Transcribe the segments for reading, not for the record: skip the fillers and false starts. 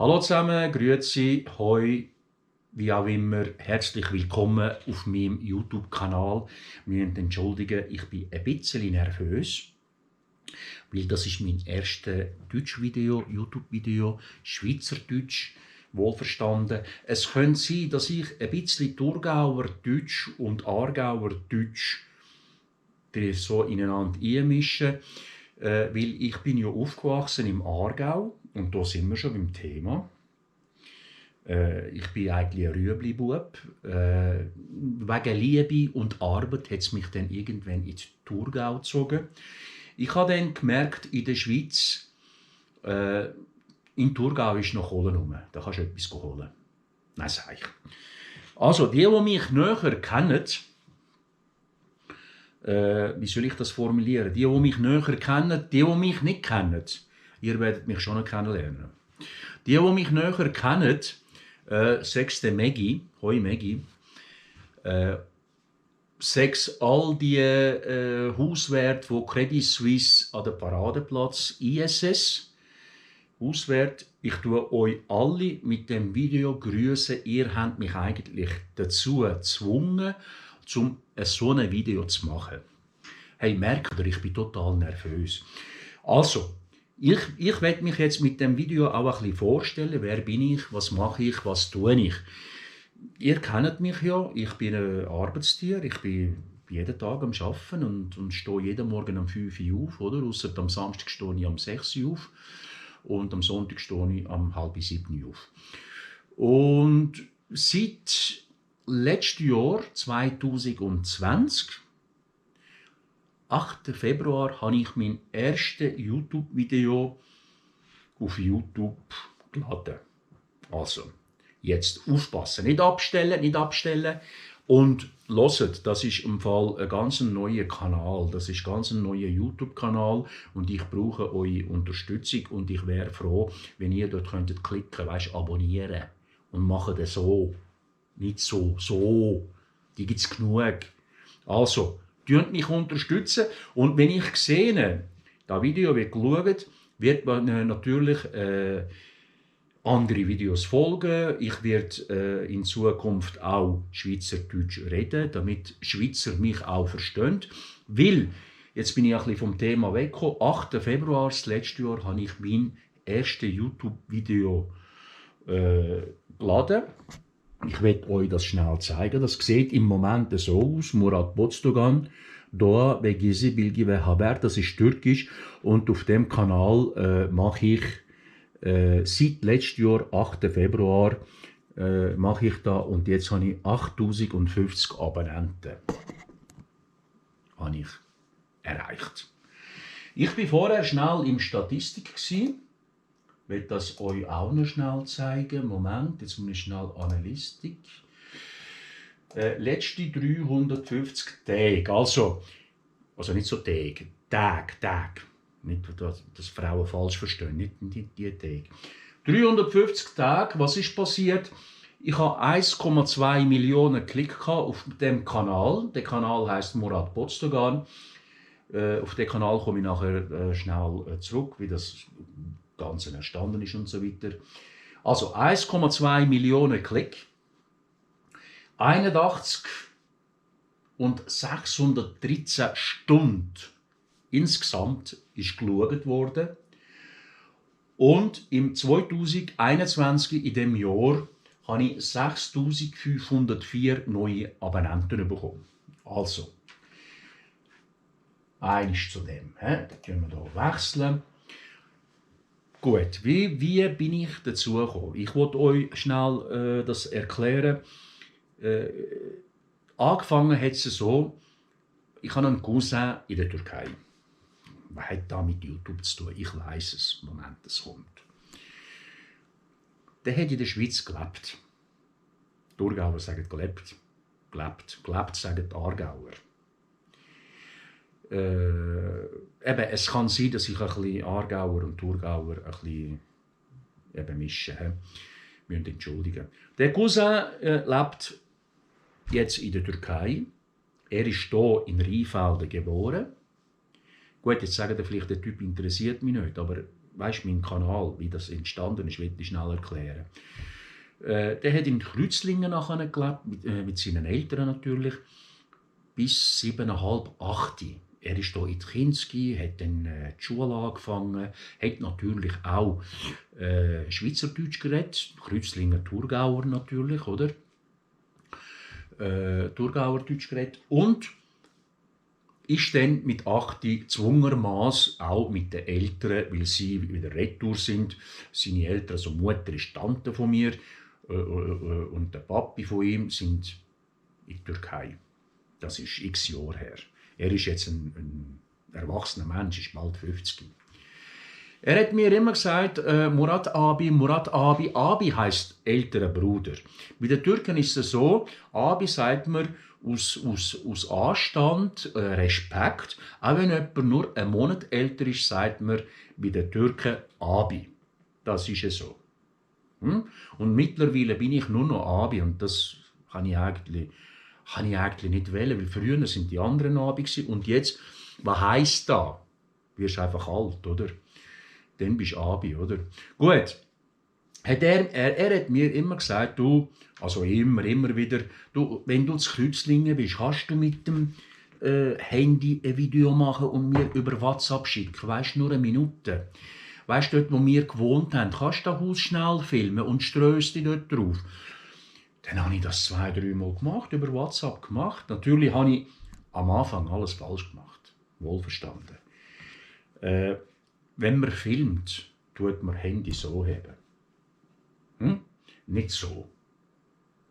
Hallo zusammen, grüezi, hoi, wie auch immer, herzlich willkommen auf meinem YouTube-Kanal. Wir müssen entschuldigen, ich bin ein bisschen nervös, weil das ist mein erstes Deutsch-Video, YouTube-Video, Schweizerdeutsch, wohlverstanden. Es könnte sein, dass ich ein bisschen Thurgauer Deutsch und Aargauer Deutsch so ineinander einmische, weil ich bin ja aufgewachsen im Aargau und da sind wir schon beim Thema. Ich bin eigentlich ein Rüebli-Bub. Wegen Liebe und Arbeit hat es mich dann irgendwann ins Thurgau gezogen. Ich habe dann gemerkt, in der Schweiz, in Thurgau ist noch Kohle rum. Da kannst du etwas holen. Nein, sage ich. Also, die mich näher kennen, wie soll ich das formulieren? Die mich näher kennen, die mich nicht kennen, ihr werdet mich schon noch kennenlernen. Die mich näher kennen, sechs der Maggie, hoi Maggie, sechs all die Hauswerte, wo Credit Suisse an der Paradeplatz ISS, Hauswert, ich tue euch alle mit dem Video grüßen. Ihr habt mich eigentlich dazu gezwungen, um so ein Video zu machen. Hey, merkt ihr, ich bin total nervös. Also, ich werde mich jetzt mit dem Video auch ein bisschen vorstellen. Wer bin ich, was mache ich, was tue ich? Ihr kennt mich ja, ich bin ein Arbeitstier, ich bin jeden Tag am Arbeiten und stehe jeden Morgen um 5 Uhr auf, oder? Ausser am Samstag stehe ich um 6 Uhr auf und am Sonntag stehe ich um 6:30 auf. Und seit letztes Jahr, 2020, 8. Februar, habe ich mein erstes YouTube-Video auf YouTube geladen. Also, jetzt aufpassen, nicht abstellen, nicht abstellen. Und hört, das ist im Fall ein ganz neuer Kanal, das ist ganz ein neuer YouTube-Kanal und ich brauche eure Unterstützung und ich wäre froh, wenn ihr dort klicken könntet, weißt, abonnieren und machen das so. Nicht so, so. Die gibt es genug. Also, mich unterstützen. Und wenn ich sehe, das Video wird geschaut, wird man natürlich andere Videos folgen. Ich werde in Zukunft auch Schweizerdeutsch reden, damit Schweizer mich auch verstehen. Weil, jetzt bin ich ein bisschen vom Thema weggekommen, 8. Februar das letzte Jahr habe ich mein erstes YouTube-Video geladen. Ich werde euch das schnell zeigen. Das sieht im Moment so aus. Murat Bozdogan, Doğa ve Gezi Bilgi ve Haber, das ist türkisch. Und auf dem Kanal mache ich seit letztem Jahr, 8. Februar, mache ich da. Und jetzt habe ich 8050 Abonnenten. Habe ich erreicht. Ich war vorher schnell in Statistik gewesen. Ich will das euch auch noch schnell zeigen. Moment, jetzt muss ich schnell Analystik. Letzte 350 Tage, also nicht so Tag. Nicht, dass Frauen falsch verstehen, nicht die Tage. 350 Tage, was ist passiert? Ich habe 1,2 Millionen Klicks auf dem Kanal. Der Kanal heißt Murat Bozdogan. Auf den Kanal komme ich nachher schnell zurück, wie das Ganze entstanden ist und so weiter. Also 1,2 Millionen Klick, 81 und 613 Stunden insgesamt ist geschaut worden. Und im 2021, in dem Jahr, habe ich 6504 neue Abonnenten bekommen. Also, eines zu dem. Da können wir hier wechseln. Gut, wie bin ich dazu gekommen? Ich wollte euch schnell das erklären. Angefangen hat es so, ich habe einen Cousin in der Türkei. Was hat da mit YouTube zu tun? Ich weiß es. Moment, es kommt. Der hat in der Schweiz gelebt. Die Thurgauer sagen gelebt. Gelebt sagen die Aargauer. Es kann sein, dass ich ein bisschen Aargauer und Thurgauer ein bisschen mische. Wir müssen entschuldigen. Der Cousin lebt jetzt in der Türkei. Er ist hier in Rheinfelden geboren. Gut, jetzt sagen vielleicht, der Typ interessiert mich nicht, aber weißt, mein Kanal, wie das entstanden ist, will ich schnell erklären. Der hat in Kreuzlingen nachher gelebt, mit seinen Eltern natürlich, bis 7,5, 8. Er ist hier in Kinski, hat dann die Schule angefangen, hat natürlich auch Schweizerdeutsch geredet, Kreuzlingen Thurgauer natürlich, oder? Thurgauer Deutsch geredet und ist dann mit 8 gezwungenermaßen auch mit den Eltern, weil sie wieder retour sind. Seine Eltern, also Mutter ist Tante von mir und der Papi von ihm sind in der Türkei. Das ist x Jahre her. Er ist jetzt ein erwachsener Mensch, ist bald 50. Er hat mir immer gesagt, Murat Abi. Abi heisst älterer Bruder. Bei den Türken ist es so, Abi sagt man aus Anstand, Respekt. Auch wenn jemand nur einen Monat älter ist, sagt man bei den Türken Abi. Das ist es so. Und mittlerweile bin ich nur noch Abi und das kann ich eigentlich nicht wählen, weil früher sind die anderen Abi gewesen. Und jetzt, was heisst das? Du wirst einfach alt, oder? Dann bist du Abi, oder? Gut. Er hat mir immer gesagt, du, also immer wieder, du, wenn du zu Kreuzlingen bist, kannst du mit dem Handy ein Video machen und mir über WhatsApp schicken. Weißt du, nur eine Minute. Weißt du, dort, wo wir gewohnt haben, kannst du das Haus schnell filmen und ströst dich dort drauf. Dann habe ich das 2-3 Mal gemacht, über WhatsApp gemacht. Natürlich habe ich am Anfang alles falsch gemacht. Wohlverstanden. Wenn man filmt, tut man Handy so heben. Nicht so.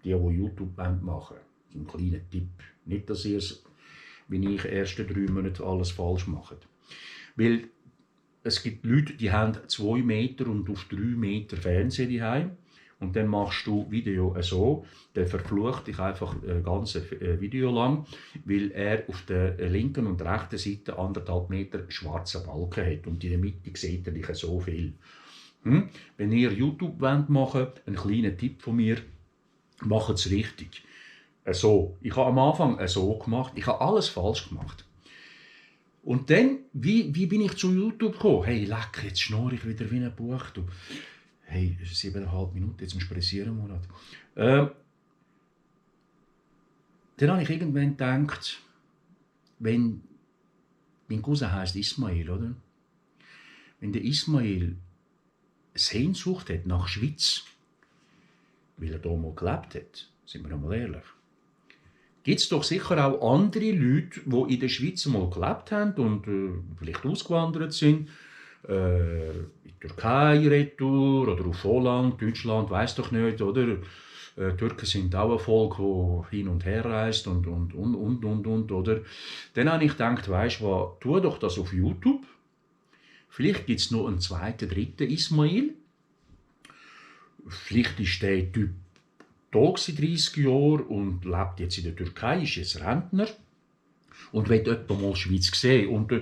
Die YouTube machen wollen, ein kleiner Tipp. Nicht, dass ihr es, wie ich, ersten 3 Monate alles falsch macht. Weil es gibt Leute, die haben 2 Meter und auf 3 Meter Fernsehen daheim. Und dann machst du Video so, der verflucht dich einfach ein ganzes Video lang, weil er auf der linken und rechten Seite 1,5 Meter schwarze Balken hat. Und in der Mitte sieht er dich so viel. Wenn ihr YouTube machen wollt, ein kleiner Tipp von mir, macht es richtig. So. Ich habe am Anfang so gemacht, ich habe alles falsch gemacht. Und dann, wie bin ich zu YouTube gekommen? Hey, leck, jetzt schnurre ich wieder wie ein Buch. Du. Hey, 7,5 Minuten, jetzt musst du pressieren, Murat. Dann habe ich irgendwann gedacht, wenn mein Cousin heisst Ismail, oder? Wenn der Ismail Sehnsucht hat nach Schweiz, weil er hier mal gelebt hat, sind wir einmal ehrlich, gibt es doch sicher auch andere Leute, die in der Schweiz mal gelebt haben und vielleicht ausgewandert sind, in die Türkei retour oder auf Holland, Deutschland, weiss doch nicht, oder? Türken sind auch ein Volk, das hin und her reist und, oder? Dann habe ich gedacht, weisst du, tu doch das auf YouTube. Vielleicht gibt es noch einen 2., 3. Ismail. Vielleicht ist der Typ da 30 Jahre und lebt jetzt in der Türkei, ist jetzt Rentner. Und will jemand mal die Schweiz sehen. Und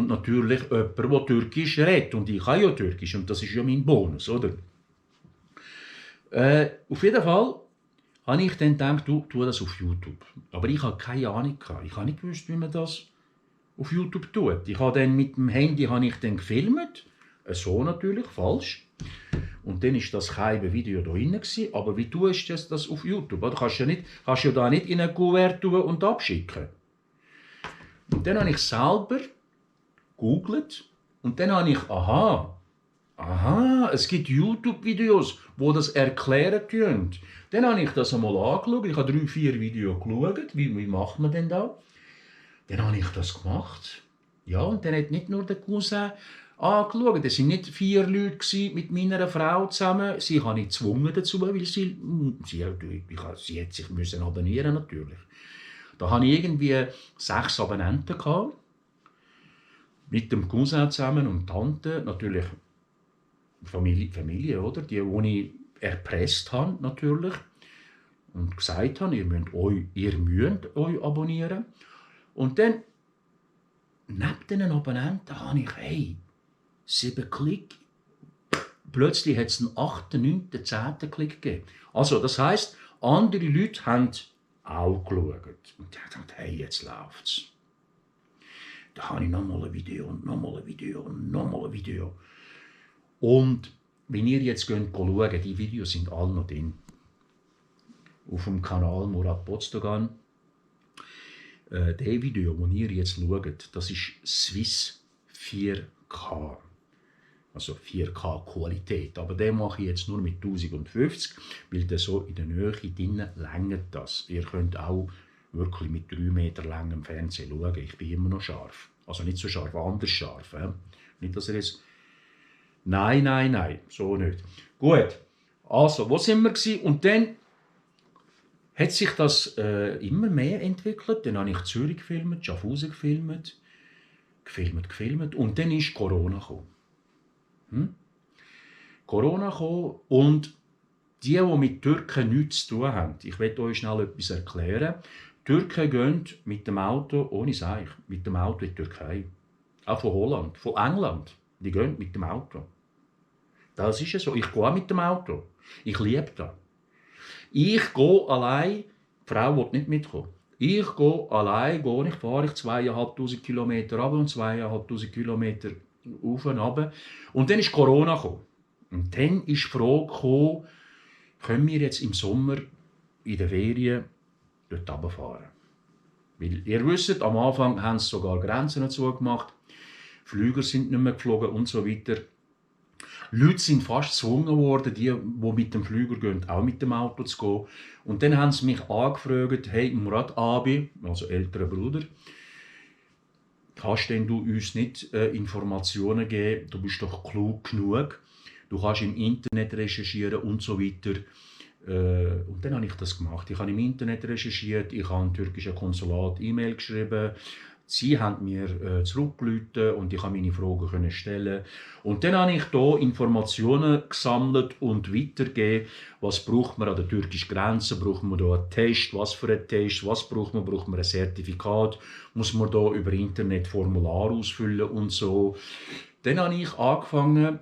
natürlich jemand, der Türkisch redet. Und ich kann ja Türkisch. Und das ist ja mein Bonus, oder? Auf jeden Fall habe ich dann gedacht, du das auf YouTube. Aber ich habe keine Ahnung. Ich habe nicht gewusst, wie man das auf YouTube tut. Ich habe dann mit dem Handy gefilmt. So natürlich, falsch. Und dann war das keine Video da drin. Aber wie tust du das auf YouTube? Du kannst ja da nicht in ein Kuvert tun und abschicken. Und dann habe ich selber gegoogelt und dann habe ich, es gibt YouTube-Videos, die das erklären können. Dann habe ich das einmal angeschaut, ich habe 3-4 Videos geschaut, wie macht man denn da? Dann habe ich das gemacht. Ja, und dann hat nicht nur der Cousin angeschaut, es waren nicht 4 Leute mit meiner Frau zusammen, sie habe ich gezwungen dazu, weil sie hat sich müssen abonnieren natürlich. Da hatte ich irgendwie 6 Abonnenten gehabt, mit dem Cousin zusammen und Tante, natürlich Familie, oder? Die ich erpresst habe, natürlich. Und gesagt habe, ihr müsst euch abonnieren. Und dann, neben diesen Abonnenten, habe ich, 7 Klick. Plötzlich hat es einen 8., 9., 10. Klick gegeben. Also, das heisst, andere Leute haben auch geschaut. Und ich dachte, hey, jetzt läuft's. Da habe ich nochmal ein Video und nochmal ein Video und nochmal ein Video. Und wenn ihr jetzt schaut, die Videos sind alle noch drin. Auf dem Kanal Murat Bozdogan. Das Video, das ihr jetzt schaut, das ist Swiss 4K. Also 4K-Qualität. Aber den mache ich jetzt nur mit 1050, weil der so in der Nähe drinnen längert das. Ihr könnt auch wirklich mit 3 Meter langem Fernsehen schauen. Ich bin immer noch scharf. Also nicht so scharf, anders scharf. Nicht, dass ihr jetzt... Nein, so nicht. Gut, also, wo sind wir gewesen? Und dann hat sich das immer mehr entwickelt. Dann habe ich Zürich gefilmt, Schaffhausen gefilmt. Und dann ist Corona gekommen. Corona gekommen und die mit Türken nichts zu tun haben. Ich werde euch schnell etwas erklären. Türken gehen mit dem Auto, ohne Seich, mit dem Auto in die Türkei. Auch von Holland, von England. Die gehen mit dem Auto. Das ist ja so. Ich gehe auch mit dem Auto. Ich liebe das. Ich gehe allein, die Frau will nicht mitkommen. Ich gehe allein, fahre ich 2'500 Kilometer runter und 2'500 Kilometer auf und runter. Und dann ist Corona gekommen. Und dann ist die Frage gekommen, können wir jetzt im Sommer in den Ferien dort runterfahren? Weil ihr wisst, am Anfang haben sie sogar Grenzen zugemacht. Flüger sind nicht mehr geflogen und so weiter. Leute sind fast gezwungen worden, die mit dem Flüger gehen, auch mit dem Auto zu gehen. Und dann haben sie mich angefragt, hey Murat Abi, also älterer Bruder, kannst denn du uns nicht Informationen geben? Du bist doch klug genug. Du kannst im Internet recherchieren und so weiter. Und dann habe ich das gemacht. Ich habe im Internet recherchiert, ich habe im türkischen Konsulat E-Mail geschrieben. Sie haben mir zurückgerufen und ich konnte meine Fragen stellen. Und dann habe ich hier Informationen gesammelt und weitergegeben. Was braucht man an der türkischen Grenze? Braucht man hier einen Test? Was für einen Test? Was braucht man? Braucht man ein Zertifikat? Muss man hier über Internet Formular ausfüllen und so? Dann habe ich angefangen,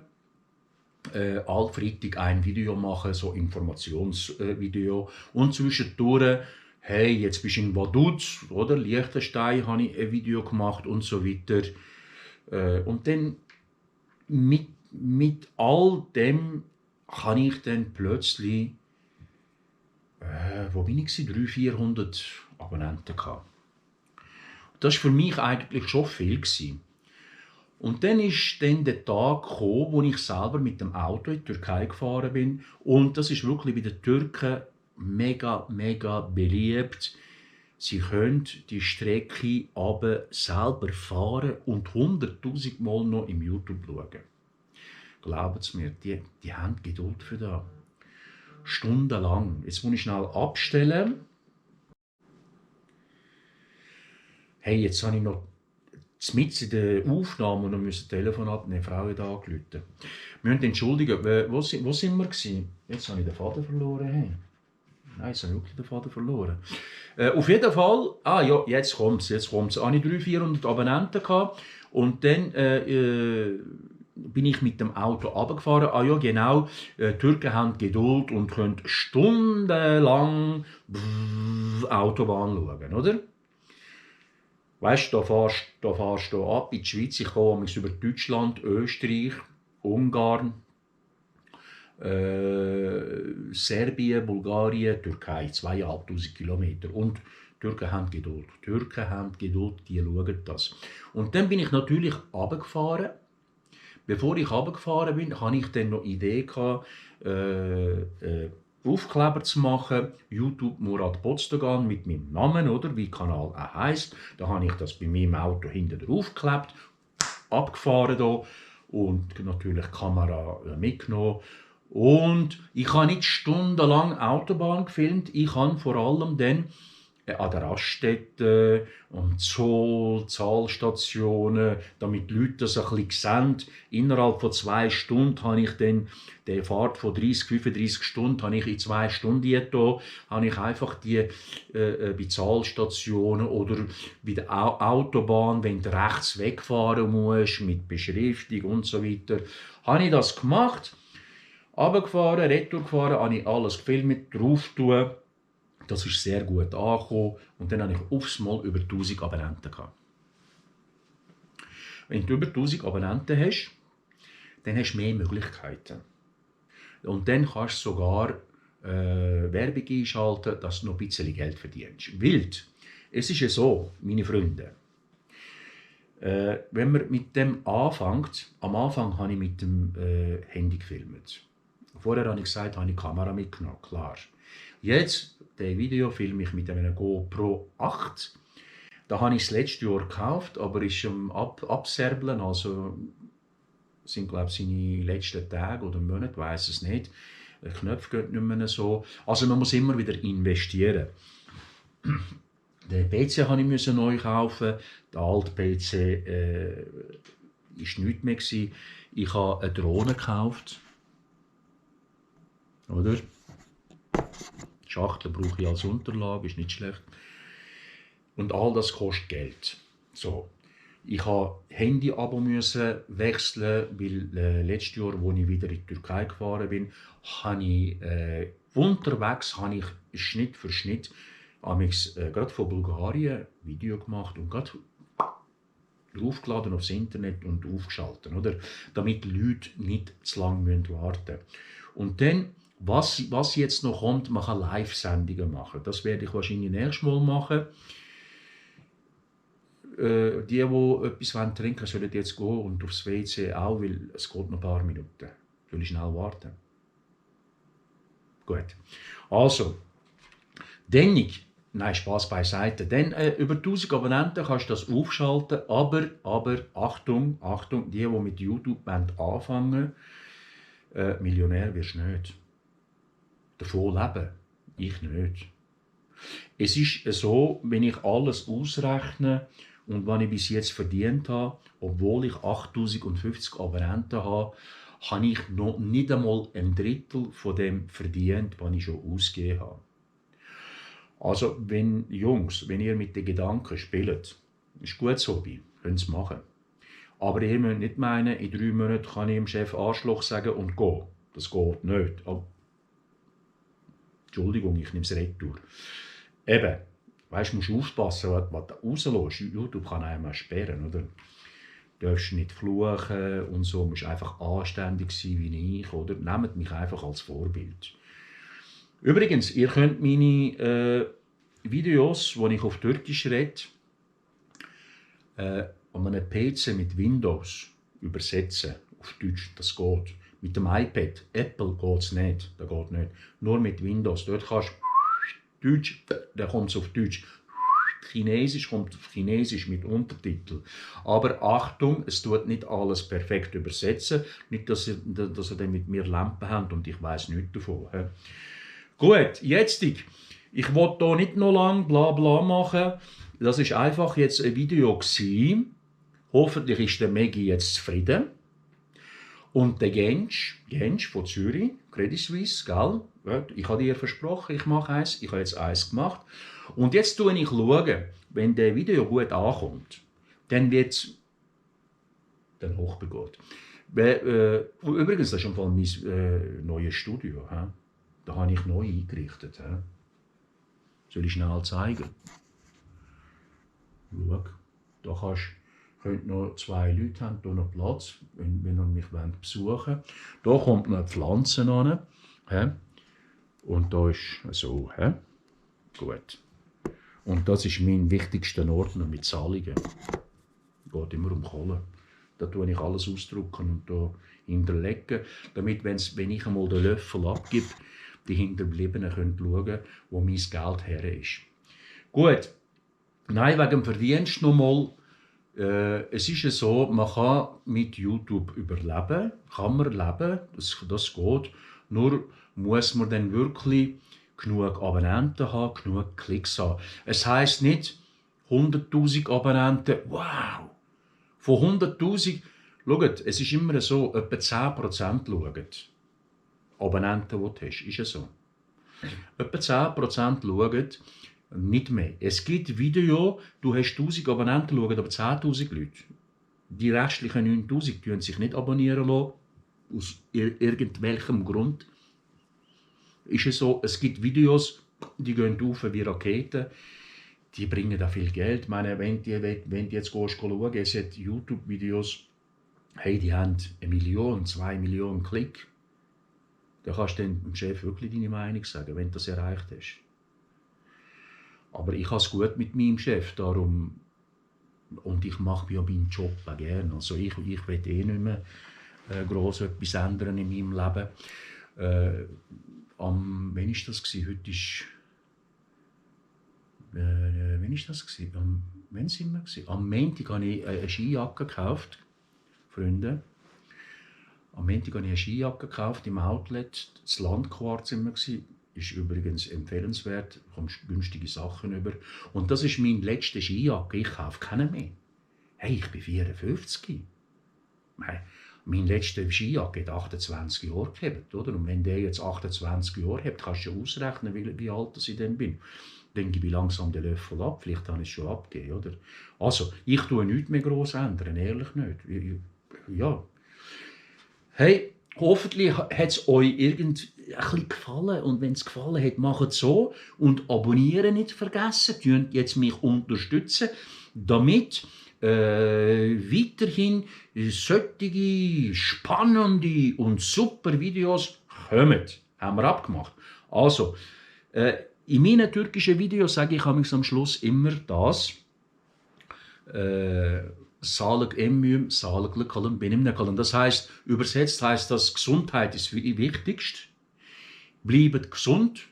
alle Freitag ein Video machen, so Informationsvideo. Und zwischendurch, hey, jetzt bist du in Vaduz, oder? Liechtenstein habe ich ein Video gemacht und so weiter. Und dann mit all dem habe ich dann plötzlich, wo bin ich? 300-400 Abonnenten gehabt. Das war für mich eigentlich schon viel gewesen. Und dann ist dann der Tag gekommen, wo ich selber mit dem Auto in die Türkei gefahren bin. Und das ist wirklich bei den Türken mega beliebt. Sie können die Strecke aber selber fahren und 100'000 Mal noch im YouTube schauen. Glaubt es mir, die haben Geduld für das. Stundenlang. Jetzt muss ich schnell abstellen. Hey, jetzt habe ich noch mitten in der Aufnahme und müssen Telefon abnehmen. Die Frau hat angerufen. Wir müssen entschuldigen, wo sind wir gewesen? Jetzt habe ich den Faden verloren. Hey. Nein, jetzt habe ich wirklich den Faden verloren. Auf jeden Fall, ja, jetzt kommt es. Jetzt habe ich 300-400 Abonnenten gehabt. Und dann bin ich mit dem Auto runtergefahren. Ja, genau. Türken haben Geduld und können stundenlang Autobahn schauen, oder? Weißt du, da fährst du ab in die Schweiz. Ich komme über Deutschland, Österreich, Ungarn, Serbien, Bulgarien, Türkei, 2'500 Kilometer. Und Türken haben Geduld. Die schauen das. Und dann bin ich natürlich runtergefahren. Bevor ich runtergefahren bin, hatte ich dann noch die Idee gehabt, Aufkleber zu machen, YouTube Murat Bozdogan mit meinem Namen, oder wie der Kanal auch heisst. Da habe ich das bei meinem Auto hinten drauf geklebt, abgefahren hier und natürlich die Kamera mitgenommen. Und ich habe nicht stundenlang Autobahn gefilmt, ich habe vor allem dann an der Raststätte und Zoll, Zahlstationen, damit die Leute das ein bisschen sehen. Innerhalb von 2 Stunden habe ich dann die Fahrt von 30-35 Stunden habe ich in 2 Stunden getan, habe ich einfach die bei Zahlstationen oder bei der Autobahn, wenn du rechts wegfahren musst, mit Beschriftung und so weiter, habe ich das gemacht. Runtergefahren, retour gefahren, habe ich alles gefilmt, drauf tun. Das ist sehr gut angekommen und dann habe ich aufs Mal über 1000 Abonnenten gehabt. Wenn du über 1000 Abonnenten hast, dann hast du mehr Möglichkeiten. Und dann kannst du sogar Werbung einschalten, dass du noch ein bisschen Geld verdienst. Wild. Es ist ja so, meine Freunde, wenn man mit dem anfängt, am Anfang habe ich mit dem Handy gefilmt. Vorher habe ich gesagt, habe ich die Kamera mitgenommen, klar. Jetzt, das Video filme ich mit einem GoPro 8. Da habe ich das letzte Jahr gekauft, aber ist am Abserbeln, also sind glaube ich seine letzten Tage oder Monate, weiß es nicht. Der Knopf geht nicht mehr so. Also man muss immer wieder investieren. Den PC musste ich neu kaufen. Der alte PC war nichts mehr. Ich habe eine Drohne gekauft. Oder? Schachtel brauche ich als Unterlage, ist nicht schlecht. Und all das kostet Geld. So. Ich musste Handy-Abo wechseln, weil letztes Jahr, als ich wieder in die Türkei gefahren bin, habe ich unterwegs Schnitt für Schnitt gerade von Bulgarien ein Video gemacht und gerade draufgeladen aufs Internet und aufgeschaltet, oder? Damit die Leute nicht zu lange warten müssen. Und dann, was jetzt noch kommt, man kann Live-Sendungen machen. Das werde ich wahrscheinlich nächstes Mal machen. Die etwas trinken wollen, sollen jetzt gehen und aufs WC auch, weil es geht noch ein paar Minuten. Soll ich schnell warten? Gut. Also, nein, Spaß beiseite. Dann über 1000 Abonnenten kannst du das aufschalten, aber Achtung, die mit YouTube anfangen wollen, Millionär wirst du nicht. Davon leben, ich nicht. Es ist so, wenn ich alles ausrechne und was ich bis jetzt verdient habe, obwohl ich 8050 Abonnenten habe, habe ich noch nicht einmal ein Drittel von dem verdient, was ich schon ausgegeben habe. Also, wenn ihr mit den Gedanken spielt, ist gut so, könnt ihr machen. Aber ihr müsst nicht meinen, in 3 Monaten kann ich dem Chef Arschloch sagen und gehen. Das geht nicht. Aber Entschuldigung, ich nehme es retour. Eben, weißt, du musst aufpassen, was du rauslässt. YouTube kann einmal sperren, oder? Du darfst nicht fluchen und so, du musst einfach anständig sein wie ich, oder? Nehmt mich einfach als Vorbild. Übrigens, ihr könnt meine Videos, die ich auf Türkisch rede, an einem PC mit Windows übersetzen auf Deutsch. Das geht. Mit dem iPad, Apple geht es nicht. Das geht nicht. Nur mit Windows. Dort kannst du Deutsch, dann kommt es auf Deutsch. Chinesisch kommt auf Chinesisch mit Untertitel. Aber Achtung, es tut nicht alles perfekt übersetzen. Nicht, dass ihr dann mit mir Lampen habt und ich weiss nichts davon. He? Gut, jetzt. Ich wollte hier nicht noch lange bla bla machen. Das war einfach jetzt ein Video gewesen. Hoffentlich ist der Maggie jetzt zufrieden. Und der Gensch von Zürich, Credit Suisse, gell? Ich habe dir versprochen, ich mache eins. Ich habe jetzt eins gemacht. Und jetzt schaue ich, wenn der Video gut ankommt, dann wird es dann hochbegeht. Übrigens, das ist im Fall mein neues Studio. He? Da habe ich neu eingerichtet. He? Soll ich schnell zeigen? Schau, da könnt noch 2 Leute haben, hier noch Platz, wenn ihr mich besuchen wollt. Da kommt noch eine Pflanze an. Und da ist so. Gut. Und das ist mein wichtigster Ordner mit Zahlungen. Es geht immer um Kohle. Da tue ich alles ausdrucken und da hinterlegen, damit, wenn ich einmal den Löffel abgebe, die Hinterbliebenen können schauen, wo mein Geld her ist. Gut. Nein, wegen dem Verdienst noch mal. Es ist ja so, man kann mit YouTube überleben, das geht. Nur muss man dann wirklich genug Abonnenten haben, genug Klicks haben. Es heisst nicht 100'000 Abonnenten, wow! Von 100'000, schaut, es ist immer so, etwa 10% schauen. Abonnenten, die du hast, ist ja so. Etwa 10% schauen, nicht mehr. Es gibt Videos, du hast 1000 Abonnenten, schauen aber 10'000 Leute. Die restlichen 9000 lassen sich nicht abonnieren lassen, aus irgendwelchem Grund. Ist es so, es gibt Videos, die gehen auf wie Raketen, die bringen da viel Geld. Ich meine, wenn du jetzt schauen, es hat YouTube-Videos, hey, die haben 1 Million, 2 Millionen Klick. Da kannst du dem Chef wirklich deine Meinung sagen, wenn du das erreicht hast. Aber ich habe es gut mit meinem Chef, darum, und ich mache ja meinen Job auch gerne. Also ich will nicht mehr gross etwas ändern in meinem Leben. Wann war das? Heute ist... wann war das? Wann sind wir? Am Montag habe ich eine Skijacke gekauft, Freunde. Am Montag habe ich eine Skijacke gekauft im Outlet. Das Landquarz sind wir. Ist übrigens empfehlenswert, du bekommst günstige Sachen über. Und das ist meine letzte Skijacke, ich kaufe keine mehr. Hey, ich bin 54. Mein letzter Skijacke hat 28 Jahre gehabt, oder? Und wenn der jetzt 28 Jahre hat, kannst du ausrechnen, wie alt ich dann bin. Dann gebe ich langsam den Löffel ab, vielleicht habe ich es schon abgegeben, oder? Also, ich tue nichts mehr gross ändern, ehrlich nicht. Ja. Hey, hoffentlich hat es euch irgendwie ein bisschen gefallen. Und wenn es gefallen hat, macht es so. Und abonnieren nicht vergessen. Könnt jetzt mich unterstützen, damit weiterhin solche spannende und super Videos kommen. Haben wir abgemacht. Also, in meinen türkischen Videos sage ich am Schluss immer das. Sağlık en mühim, sağlıklı kalın, benimle kalın. Das heißt, übersetzt heißt das, Gesundheit ist wichtigst. Bleibt gesund,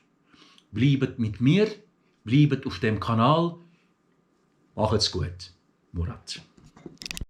bleibt mit mir, bleibt auf dem Kanal. Macht's gut. Murat.